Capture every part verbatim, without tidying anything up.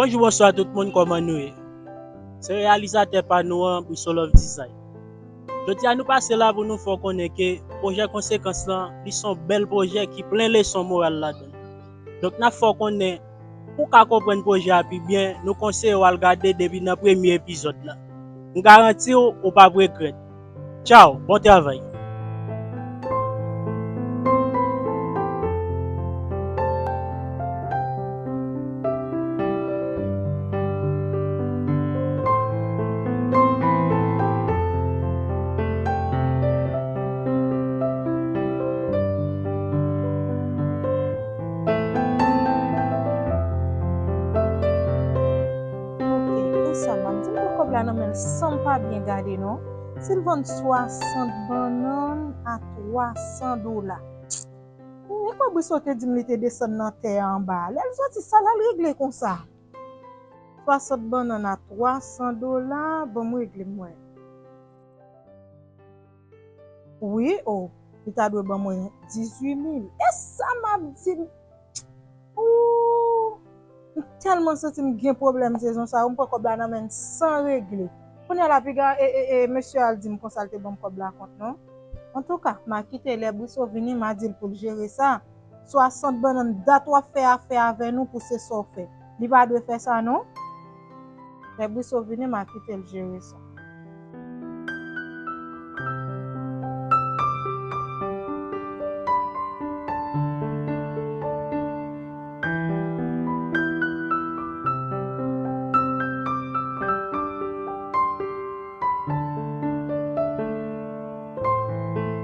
Bonjou, bonswa tout moun, kòman nou ye? Se reyalizatè pa nou an, Brisolove Design. Jodi a nou pase la pou nou fè w konnen ke pwojè Konsekans lan, li se yon bèl pwojè ki plen leson moral ladan l. Donk n ap fè w konnen, pou w ka konprann pwojè a pi byen, nou konseye w al gade depi nan premye epizòd la. M garanti w, ou p ap regrèt. Tchaw, bon travay. Ok, e sa m ap di m pran kòb la nan men l san m pa byen gade non. Si l vann swasant bannann a twa san dola. E kwa Briso te di m li te desann nan tè a anba a? Lè l soti, sa l al regle konsa? Swasant bannann a twa san dola, ban m regle m wè. Wi, o, li ta dwe ban mwen dizuit mil. E sa m ap di? Ooh, m tèlman santi m gen pwoblèm sezon sa yo, m pran kòb la nan men l san regle. Kounye a la, piga, e, e, e, mesye a al di m konsa l te ban m kòb la kont non. Antouka, m a kite lè Briso vini, m a di l pou l jere sa. Swasant bannann dat w ap fè afè avè nou pou se sa w fè. Li pa dwe fè sa non. Lè Briso vini, m a kite l jere sa.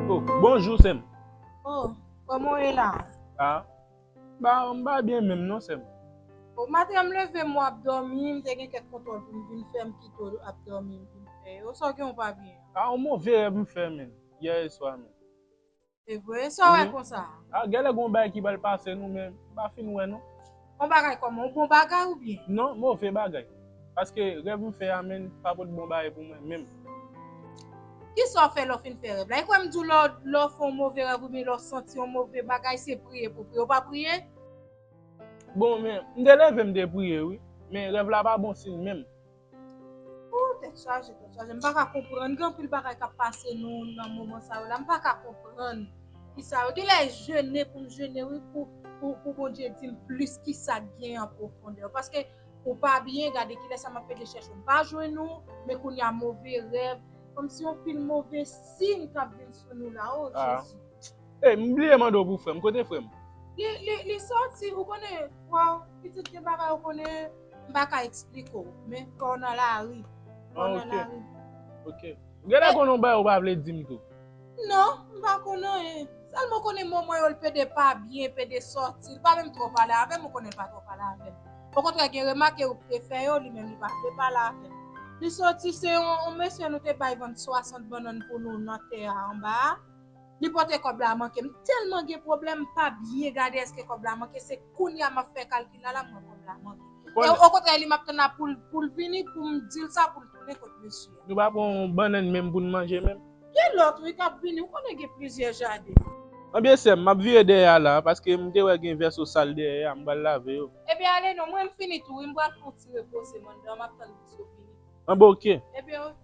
Oh, bonjou, sè m. Oh, kòman w ye la? Ah, ba, m pa byen menm non, sè m. Bon, maten an m leve, m wè w ap dòmi, m te gen kèk kontwòl pou m vin fè, m kite w ap dòmi, m vin fè yo. Sa w gen, w pa byen? Ah, yon move rèv m fè, menm, yè swa, menm. Se vre? Sa w wè konsa? Ah, genlè gen yon bagay ki pral pase nou, men m pa fin wè, non. Yon bagay kòman? Yon bon bagay oubyen? Non, move bagay. Paske rèv m fè a, menm, pa pot bon bagay pou mwen, menm. Kisa w fè lè w fin fè rèv la? E kwè m di w lè w, lè w fè yon move rèv oubyen lè w santi yon move bagay, se priye pou w priye. Ou pa priye? Bon, men, m te leve, m te priye, wi. Men rèv la pa bon siy menm. Ooh, tèt chaje, tèt chaje. M pa ka konprann. Gen anpil bagay k ap pase nou nan moman sa yo la. M pa ka konprann kisa yo. Genlè jene pou m jene, wi, pou, pou, pou Bondye di m plis kisa k gen an pwofondè. Paske ou pa byen, gade kilès m ap pede chèche w, m pa jwenn ou, men kounye a move rèv, kòmsi yon pil move siy k ap vin sou nou la, o Jezi. Ey, m bliye mande w pou frè m. Kote frè m? Li, li, li soti, ou konnen, waw, pitit gen bagay, ou konnen, m pa ka eksplike w, men fò w nan lari. Fò w nan lari. Ok. Genlè konnen yon bagay ou pa vle di m tou. Non, m pa konn anyen. Sèlman konnen manman yo, l pede pa byen, pede sòti. Li pa menm twò pale avè m, ou konnen l pa twò pale avè m. Okontrè, gen remake ou te fè yo, li menm li pa vle pale avè m. Li soti, se yon, yon mesye nou te bay vann swasant bannann pou nou nan tè a anba a. Li pote kòb la manke m. M tèlman gen pwoblèm, m pa byen gade èske kòb la manke. Se kounye a m ap fè kalkil la, la, m wè kòb la manke. E okontrè, li m ap tann la pou l, pou l vini, pou m di l sa, pou l tounen kot mesye a. Nou pa pran yon bannann menm pou n manje menm? Gen lòt, wi, k ap vini. Ou konnen gen plizyè jaden. Anbyen, sè m, m ap vire dèyè a la, paske m te wè gen vèso sal dèyè a, m pral lave yo. Ebyen, ale non, mwen m fini tou, wi, m pral fè yon ti repoze m anndan, m ap tann pou w vini. Anben, ok. Ebyen, ok.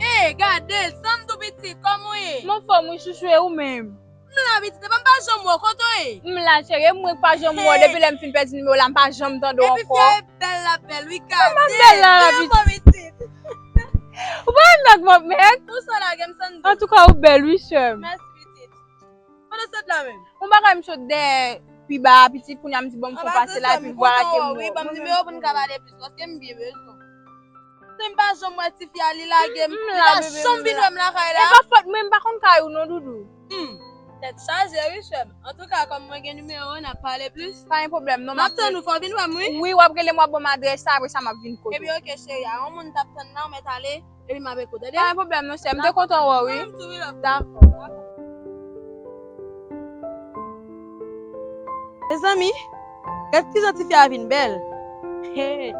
Ey, gade, Sandou pitit, kòman w ye? M anfòm wi, chouchou, e ou menm? M la, pitit, epa m pa janm wè w, kote w ye? M la, cheri, e mwen k pa janm wè w, depi lè m fin pèdi nimewo w la, m pa janm tande w ankò. Epi fi a e bèl l ap bèl, wi, gade. Kòman bèl la, la, pitit? Ou pa wè nèg m ap met? Ou sa lage m, Sandou? Antouka, ou bèl, wi, sè m. Mèsi, pitit. Nan sèt la menm. Ou pa ka m sot dèyè pi ba a, pitit, kounye a m di, bon, m fè pase la, epi vwala ke m wè w. Ban m nimewo pou n ka pale plis, paske m byen bezwen w. Se m pa janm wè tifi a, li lage m, li pa janm vin wè m lakay la. E pa fòt mwen, m pa konn kay ou non, Doudou. Hmm. Tèt chaje, wi, sè m. Antouka, kòm mwen gen nimewo w, n ap pale plis. Pa gen pwoblèm, non, m ap tann ou, fò w vin wè m, wi. Wi, w ap rele m, w ap ban m adrès la, apre sa, m ap vin kote w. Ebyen, oke, cheri a. Yon moun t ap tann la, w mèt ale, epi m ap ekoute w, tande? Pa gen pwoblèm, non, sè m. M te kontan wè w, wi. Mwen menm tou, wi, love. Dakò. Mezanmi, gad kijan tifi a vin bèl. Hey,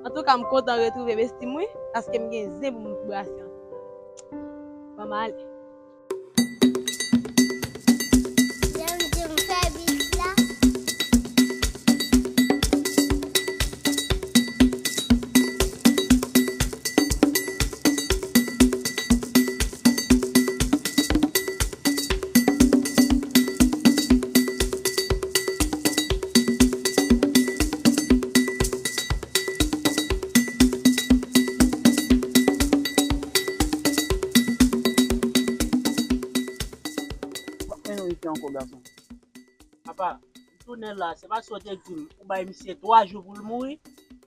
antouka, m kontan retwouve besti m, wi, paske m gen zen pou m brase ansanm. Ban m ale. Jan m di m fè bif la. W ap mennen w isi ankò, gason. Papa, m tounen la, se paske w te di m ou bay misye twa jou pou l mouri.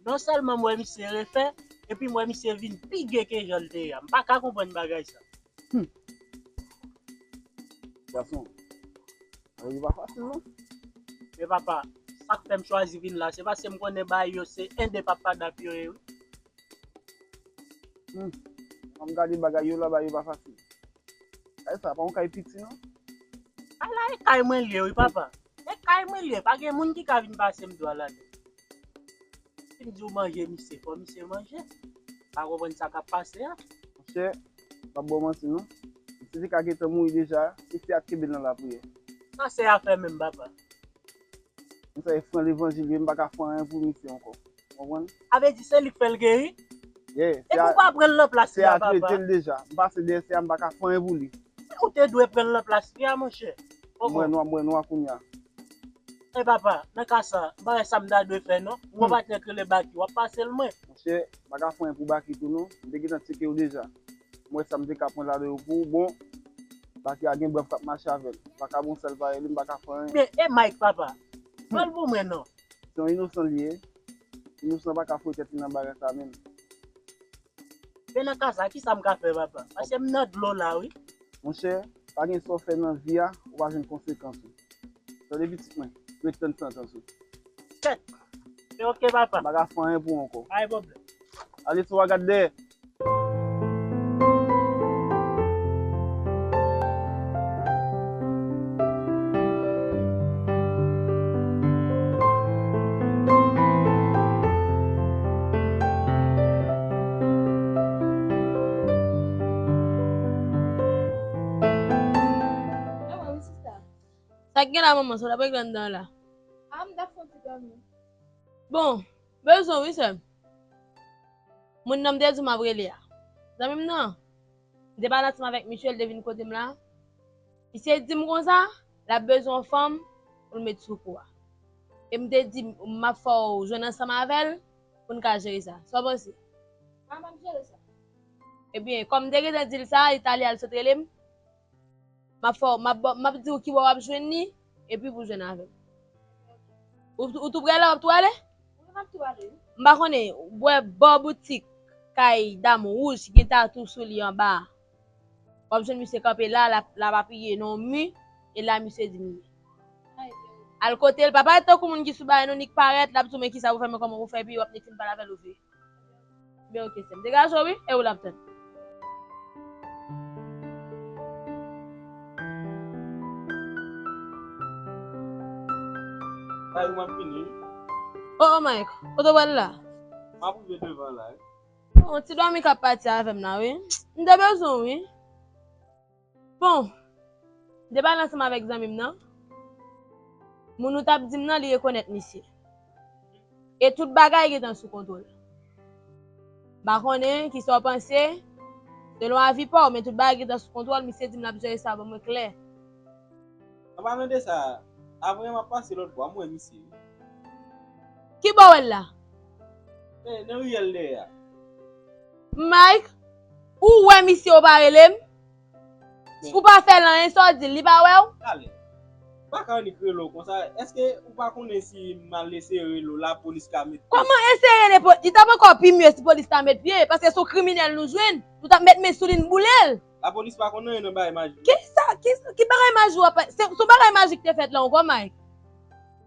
Non sèlman m wè misye refè, epi m wè misye vin pi ge ke jan l te ye a. M pa ka konprann bagay sa. Hmm. Gason, lavi pa fasil non. Men papa, sa k fè m chwazi vin la, se paske m konnen bagay yo se en de papa dap yo ye, wi. Hmm. An m gade bagay yo la, bagay yo pa fasil. Kay sa pa yon kay piti non. Ala e kay mwen l ye wi papa. E kay mwen l ye, pa gen moun ki ka vin pase m dwa ladan. Si m di w manje misye, fò misye manje. Pa konprann sa k ap pase a. Monchè, m p ap ba w manti non. Si te ka gentan mouri deja, se fi a t kenbe l nan lapriyè. Sa se afè menm papa. Misye e fran levanjil, men m pa ka fè anyen pou misye ankò. Ou konprann? A vle di se li k fè l geri? Yeah, epi w pa pran l nan plas li a, papa. Se a k rete l deja. M pase dèyè se a, m pa ka fè anyen pou li. Ou te dwe pran l nan plas li a, monchè. M wè nwa, m wè nwa kounye a. E papa, nan ka sa, m pa wè sa m ta dwe fè non. M gon patnè k rele Baki, w ap pase l mwen. Monchè, m pa ka fè anyen pou Baki tou non. M te gentan tcheke w deja. M wè sa m te ka pran ladan yo pou ou. Bon, Baki a gen brèf k ap mache avè l. M pa ka bon sèl parèy li, m pa ka fè anyen. Men, e Mike, papa? Pran l pou mwen non. Se yon inosan li ye. Inosan pa ka foure tèt li nan bagay sa menm. Men nan ka sa, kisa m ka fè, papa? Paske m nan dlo la, wi. Monchè, pa gen sa w fè nan vi a, ou pa jwenn konsekans ou. Tande pitit mwen, ret tann santans ou. Kèt! Se oke, papa. M pa ka fè anyen pou ou ankò. Pa gen pwoblèm. Ale sou a gad dèyè. Sa k gen la, manman? Sa w t ap regle anndan an la? A, m t ap fè yon ti dòmi. Bon, bezwen w wi, sè m. Moun nan m te di w m ap rele a. Zanmi m nan, m te pale ansanm avèk misye, l te vin kote m la. Misye di m konsa, l ap bezwen yon fanm pou l met sou kou a. E m te di, m ap fè w jwenn ansanm avè l pou n ka jere sa. Sa w panse? A, m ap jere sa. Ebyen, kòm m te gentan di l sa, li t ale, al sot rele m. M ap fè w, m ap, m ap di w kibò w ap jwenn li, epi pou w jwenn avè m. Ou, ou tou prè la, w ap tou ale? Wi, m ap tou ale, wi. M pa konnen, w wè bò boutik kay dam wouj ki gen tatou sou li anba a. W ap jwenn misye kanpe la, l ap, l ap apiye nan yon mi, e la misye di m ye. Al kote l, pa parèt tankou moun ki sou bagay non, nik parèt, l ap di w men kisa pou fè, men kòman pou fè, epi w ap nik fin pale avè l, ou vle. Ben oke, sè m. Degaje w wi, e ou l ap tann. Bay ou m ap vini wi. O, o, Mike, kote w pral la? M ap rive devan la wi. Bon, ti dòmi k ap pati avè m la wi. M te bezwen w wi. Bon, m te pale ansanm avèk zanmi m nan. Moun ou t ap di m nan, li rekonèt misye. E tout bagay gentan sou kontwòl. M pa konnen kisa w panse, selon avi pa w, men tout bagay gentan sou kontwòl, misye di m l ap jere sa ban mwen klè. An palan de sa, avan yè m ap pase lòt bò a, m wè misye wi. Kibò w wè l la? E, nan riyèl dèyè a. Mike, ou wè misye, ou pa rele m? Ou pa fè l anyen, sa w di l, li pa wè w? Talè. Pa ka annik rele w konsa. Èske ou pa konnen si m al eseye rele w, lapolis ka met pye? Kòman eseye rele po-, li t ap ankò pi mye si polis ta met pye, paske se yon kriminèl nou jwenn, nou t ap met men sou li, n boule l. Lapolis pa konn anyen nan bagay majik. Kisa, kisa, ki bagay majik w ap, se, se yon bagay majik te fèt la ankò, Mike?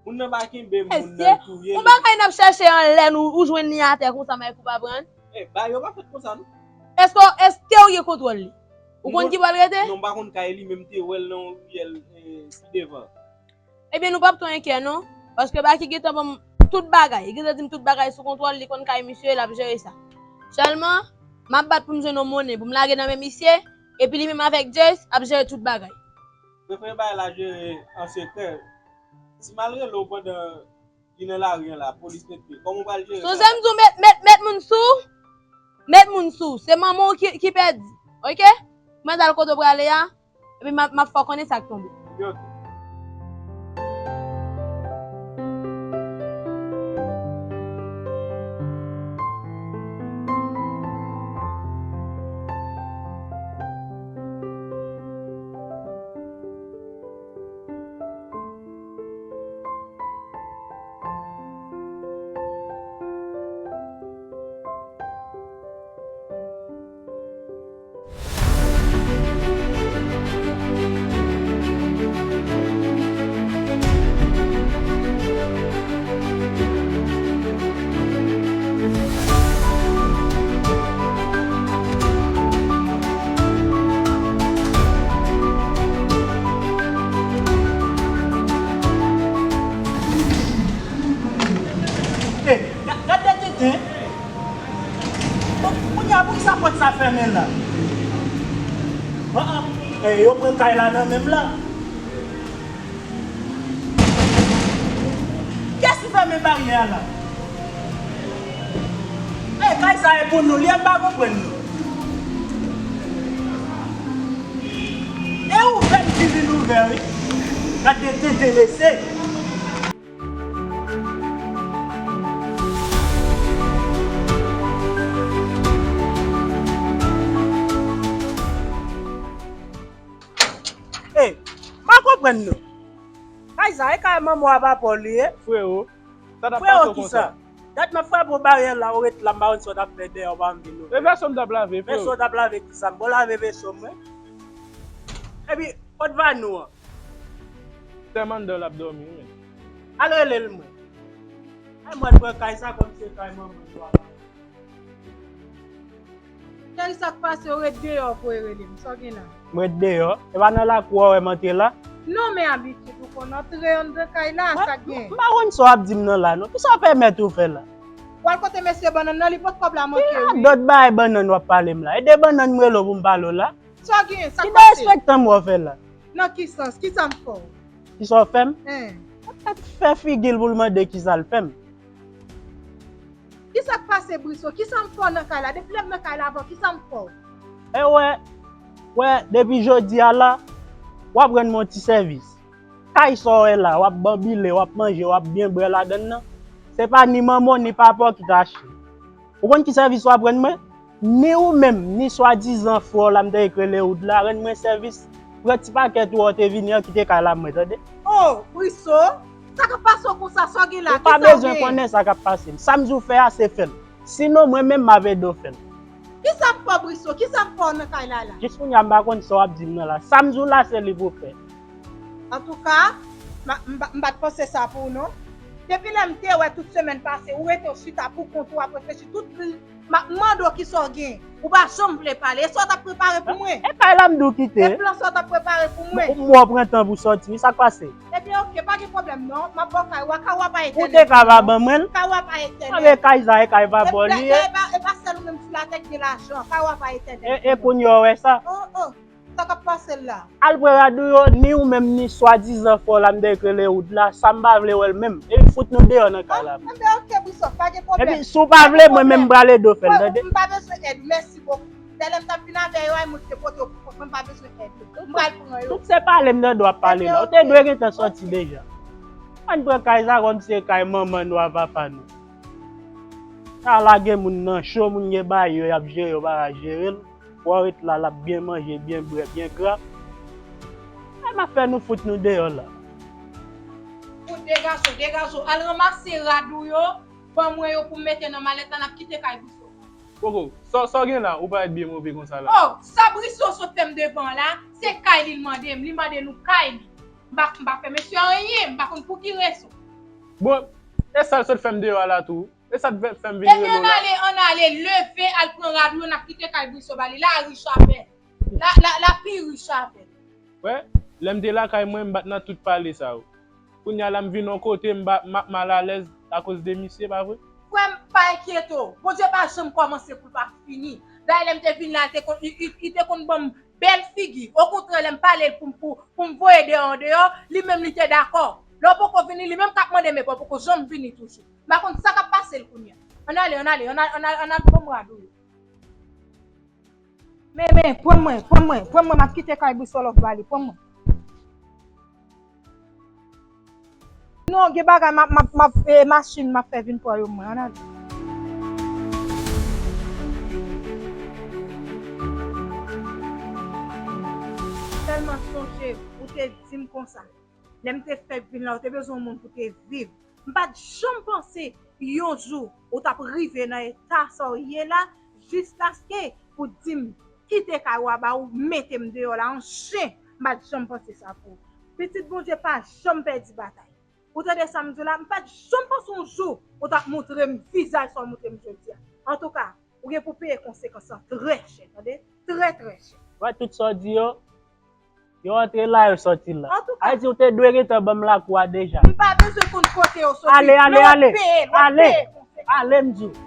Moun nan pa kenbe moun nan, l touye l. Yon bagay n ap chèche anlè nou, ou jwenn li atè konsa, Mike, ou pa pran l? Eh, bagay yo pa fèt konsa, non. Èske, èske w gen kontwòl li? Ou konn ki bò l rete? Non, m pa konn kay li, men m te wè l nan yon riyèl, eh, pi devan. Ebyen, nou p ap twò enkè, non. Paske Baky gentan ban m tout bagay. Li gentan di m tout bagay sou kontwòl, li konn kay misye, l ap jere sa. Sèlman, m ap bat pou m jwenn yon monnen, pou m lage nan men misye, epi li menm avèk Jace ap jere tout bagay. Prefere bagay la jere an sekrè. Si m al rele w pandan li nan lari an la, polis met pye. Kòman w pral jere sa? Sonje m di w met, met, met moun sou, met moun sou. Se manman w ki, ki pèdi. Oke? Mwen al kote w prale a, epi m ap, m ap fè w konnen sa k tonbe. Oke, oke. Hey, ga-, gad de tenten. Bon, kounye a, poukisa pòt sa fèmen la? An, an. Eh, yo pran kay la nan men m la. Kiyès ki fèmen baryè a la? Eh, kay sa e pou nou li, m pa konprann nou. E ouvè m ki vin ouvè, wi. Gad de tenten mesye. Ey, m pa konprann nou. Kay sa, e kay manman w a papa w li ye? Frewo, sa t ap pase w konsa? Frewo kisa? Dat m ap frape w baryè la, ou ret la, m pa konn sa w t ap fè dèyè, w pa vin ouvè. E vèso m t ap lave, frewo. Vèso w t ap lave kisa? M bon lave vèso mwen. Epi, kot Vanou an? Tèlman anndan l ap dòmi, wi. Al rele l mwen. Ay, mwen pran kay sa kòmsi se kay manman yo a. Cheri, sa k pase? Ou ret deyò pou w rele m. Sa w gen la? M ret deyò? E pa nan lakou a w wè m antre la? Non, men abitid ou konn antre anndan kay la, sa k gen? M pa konn sa w ap di m nan la, non. Kisa w pèmèt ou fè la? W al kote mesye bannann nan, li pot kòb la manke, wi. Ki radòt bagay bannann w ap pale m la? E de bannann m rele w pou m pale w la? Sa w gen? Sa k pase? Ki derespektan m wè w fè la? Nan ki sans? Kisa m fè w? Kisa w fè m? Hein. Fè figi l pou l mande kisa l fè m. Kisa k pase, Briso? Kisa m fè w nan kay la? Depi lè m nan kay la avè w, kisa m fè w? E wè, wè, depi jodi a la, w ap rann mwen yon ti sèvis. Kay sa w wè la, w ap banbile, w ap manje, w ap byen bwè ladann nan. Se pa ni manman w, ni papa w ki t achte. Ou konn ki sèvis w ap rann mwen? Ni ou menm, ni swadizan frè w la m te rele Wood la, rann mwen sèvis. Pran ti pakèt ou a w te vini an, kite kay la mwen, tande? Oh, Briso, sa k ap pase w konsa, sa w gen la? Ou pa bezwen konnen sa k ap pase m. Sa m di w fè a, se fè l. Sinon, mwen menm, m ap ede w fè l. Kisa m fè w, Briso? Kisa m fè w nan kay la, la? Jis kounye a, m pa konn sa w ap di m nan la. Sa m di w la, se li pou w fè. Antouka, m, m, m pa t panse sa pou w, non. Depi lè m te wè tout semèn pase, ou rete w chita pou kont ou ap reflechi tout M ap mande w kisa w gen. Ou pa janm vle pale. E sa w t ap prepare pou mwen? E kay la m di w kite. E plan sa w t ap prepare pou mwen? M wè w pran tan pou sòti wi, sa k pase? Ebyen, oke, pa gen pwoblèm non. M ap ba w kay ou a, kay ou a pa etènèl. Ou te ka pa ban mwen l? Kay ou a pa etènèl. Anben kay sa e kay papa w li ye. E pa, e pa sèl ou menm sou latè ki gen lajan. Kay ou a pa etènèl. E, e kounye a w wè sa? Oh, oh. Sa k ap pase l la? Al pran rad ou yo, ni ou menm, ni swadizan frè w la m te rele Wood la, sa m pa vle wè l menm. Epi fout nou deyò nan kay la. Ah, enben, oke, Briso, pa gen pwoblèm. Epi si w pa vle, mwen menm m pral ede w fè l, tande? M pa bezwen èd ou, mèsi bokou. Tèlè m t ap vin avè yo, ay, mwen te pote yo pou kont mwen, m pa bezwen èd ou. M pral pran yo. Tout se pale m tande w ap pale la. Ou te dwe gentan sòti deja. Ann pran kay sa kòm se kay manman nou a papa nou. Sa lage moun nan cho, moun gen bagay yo, y ap jere, yo pa ka jere l. Wè w ret la, l ap byen manje, byen bwè, byen gra. Ay, m ap fè nou fout nou deyò la. Degaje w, degaje w. Al ranmase rad ou yo, ban mwen yo pou m mete nan malèt la, n ap kite kay Briso. Koko, sa, sa w gen la, ou parèt byen move konsa la. Oh, sa Briso sot fè m devan la, se kay li l mande m, li mande nou kay li. M pa, m pa fè mesye anyen, m pa konn pou ki rezon. Bon, e sa l sot fè m deyò a la tou? E sa t fè, fè m vin rele w la? Ebyen, ann ale, ann ale, leve, al pran rad ou yo, n ap kite kay Briso ba li. Lari chapèl. La, la, la pi ri chapèl. Wè, lè m te lakay mwen, m pa t nan tout pale sa yo. Kounye a la, m vin yon kote, m pa, m ap malalèz akoz de misye, pa vre? Frè m, pa enkyete w. Bondye pa janm kòmanse pou l pa fini. Dayè, lè m te vin la, li te konn, li, li, li te konn ban m bèl figi. Okontrè, lè m pale l pou m, pou, pou m voye deyò an deyò, li menm li te dakò. Lè w poko vini, li menm k ap mande m epi w poko janm vini toujou. M pa konn sa k ap pase l kounye a. Ann ale, ann ale, ann al, ann al, ann al ban m rad ou yo. Men, men, pran mwen, pran mwen, pran mwen, m ap kite kay Briso lòf ba li, pran mwen. Non, gen bagay m ap, m ap, m ap, e, machin m ap fè vin pran yo mwen, ann ale. Tèlman sonje, ou te di m konsa. Lè m te fèk vin la, ou te bezwen yon moun pou te viv. M pa t janm panse yon jou ou t ap rive nan eta sa w ye la, jiskaske pou di m kite kay ou a ba ou, mete m deyò la, an chen. M pa t janm panse sa pou ou. Pitit Bondye pa janm pèdi batay. Ou tande sa m di w la? M pa t janm panse yon jou ou t ap montre m vizaj sa w montre m jodi a. Antouka, ou gen pou peye konsekans lan trè chè, tande? Trè, trè chè. Wè, tout sa w di yo, yo antre la, yo sòti la. Antouka, Ayiti, ou te dwe gentan ban m lakou a deja. M pa bezwen konn kote yo soti. Ale, ale, ale. L ap peye, l ap peye konsekans. Ale, m di w.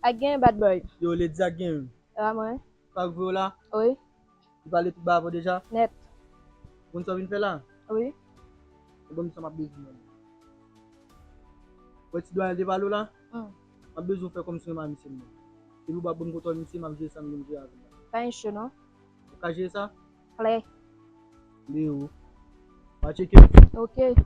Ak gen bad boy. Yo, Lady ak gen. Sa va mwen? Sa k vre w la? Wi. Li pale tout ba avè w deja? Nèt. Konn sa w vin fè la? Wi. Bon, misye m ap bezwen. Wè ti dwayè te pale w la? Hmm. M ap bezwen w fè kòmsi w renmen misye m nan. Epi w pa ban m kontwòl misye, m ap jere sa m gen m jere avè l la. Pa gen cho non. Ou ka jere sa? Klè. Leo. W a tcheke. Ok.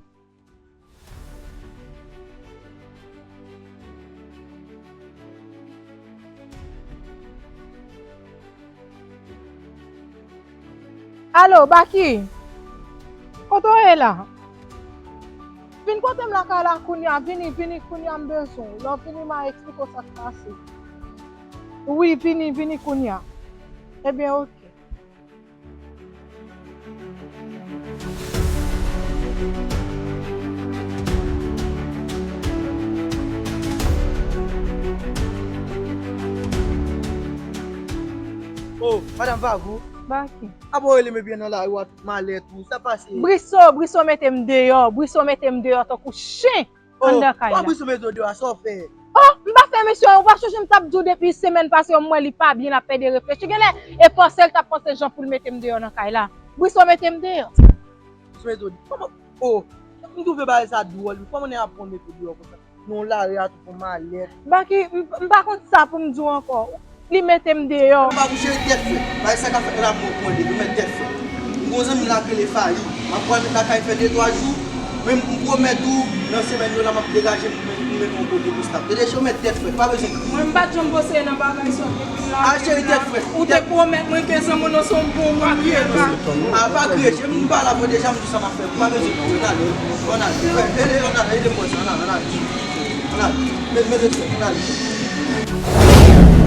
Alo, Baky? Kote w ye la? Vin kote m lakay la kounye a, vini, vini kounye a, m bezwen w. Lè w vini, m a eksplike w sa k pase. Wi, vini, vini kounye a. Ebyen, ok. Oh, madanm Vavou. Baky. Apa w rele m epi nan lari w a tout malèt ou, sa pase? Briso, Briso mete m deyò, Briso mete m deyò tankou chen. Oh, anndan kay la. Briso mete w deyò a, sa w fè? Oh, m pa fè mesye, ou pa sonje m t ap di w depi semèn pase yo, m wè li pa byen, l ap pèdi reflechi. Genlè, e panse l t ap panse jan pou l mete m deyò nan kay la. Briso mete m deyò. Briso mete w deyò. Kòman, oh, m twouve bagay sa dwòl, wi. Kòman nèg ap konn mete w deyò konsa? Nan lari a tou pou malèt. Baky, m, m pa konn sa pou m di w ankò. Li mete m deyò. M pa pou cheri tèt frèt. Bagay sa k ap fèt la pou mwen de, pou mèt tèt frèt. M gon zanmi la k rele Fayi. M ap pral met lakay fè de twa jou. Men m pwomèt ou, nan semèn yo la, m ap degaje m pou mete yon kote pou stap. Tande, cheri, mèt tèt frèt. Pa bezwen kriye. Mwen, m pa t janm panse nan bagay sa w te di la. A, cheri, tèt frèt. Ou te pwomèt mwen ke zanmi w nan se yon bon moun li ye la. A, pa kriye, cheri, m pale avè w deja, m di sa m ap fè. Pa bezwen kriye. Ann ale, ann ale. Ede, ann ale, ede m wè sa. Ann ale, ann ale. Ann ale. Mete, mete tèt, ann ale.